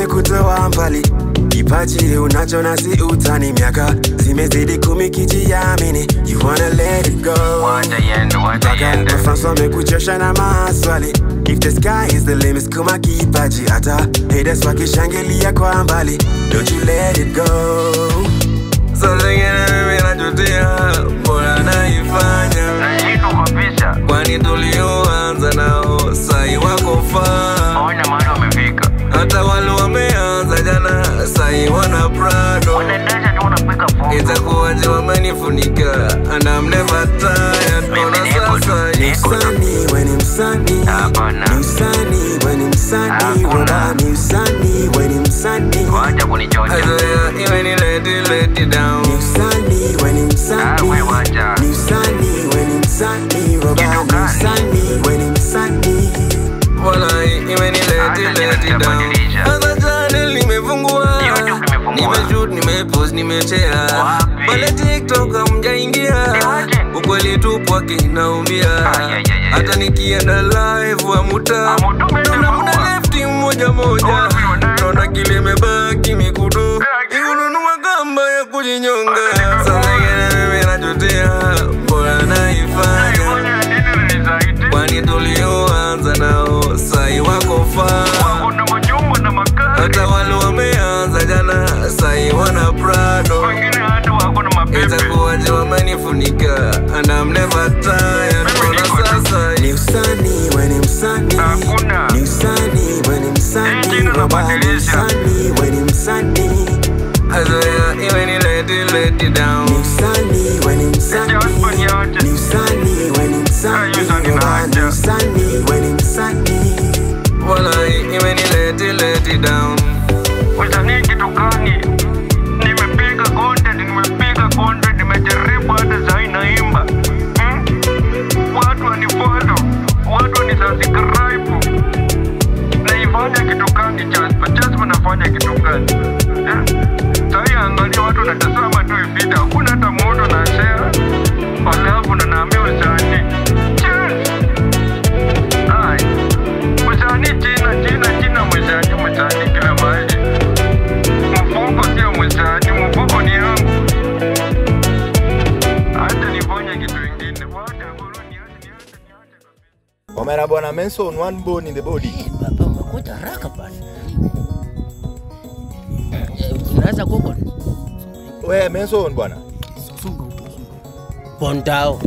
Amekutoa mbali. Kipaji unacho na si utani, miaka zimezidi 10 kijiamini. You wanna let it go. Mpaka mafans wamekuchosha na maswali. If the sky is the limit, kuma kipaji hata haters wakishangilia kwa mbali. Don't you let it go. Saa zingine mimi najutia, mbona naifanya? Kwani tulioanza nao sai wako faa. Hata wale wameanza jana sai wana Prado. Itakuwaje wamenifunika and I'm never tired. Ona sasa ni usanii, we ni msanii. Ni usanii, we ni msanii. Roba ni usanii, we ni msanii. Azoea imeni let it down. Ni usanii, we ni msanii. Ni usanii, we ni msanii. Roba ni usanii, we ni msanii. Walai imeni let it down. Hata channel nimefungua, nimeshoot, nimepost, nimeshare. Pale TikTok hamjaingia, ukweli tupu akinaumia. Hata nikienda live wa muta naona mna left moja moja. Naona kile imebaki mikudu ikununua kamba ya kujinyonga. Saa zingine mimi najutia, mbona naifanya? Kwani tulioanza nao sai wako faa. Hata wale wameanza jana sai wana Prado. Itakuwaje wamenifunika and I'm never tired. Ona sasa ni usanii, we ni msanii. Ni usanii, we ni msanii. Roba ni usanii, we ni msanii. Azoea imeni let it down. Ni usanii, we ni msanii. Ni usanii, we ni msanii. Roba ni usanii, we ni msanii. Walai imeni let it down. Usanii kitu gani? Nimepiga content, nimepiga content, nimejaribu hata sahi naimba. Watu wanifollow, watu wanisubscribe. Naifanya kitu gani Jasper? Jasper nafanya kitu gani? Sahi angalia watu wanatazama tu video, hakuna hata mtu na share. Alafu na naambia usanii. Cheers. Ai. Usanii china china china, msanii msanii kila mahali. Mfuko sio msanii, mfuko ni yangu. Hata nifanye kitu kingine. Omera bwana Menson, one bone in the body. Baba umekuja haraka bwana. Unaweza Google. Wewe Menson bwana. Bondao.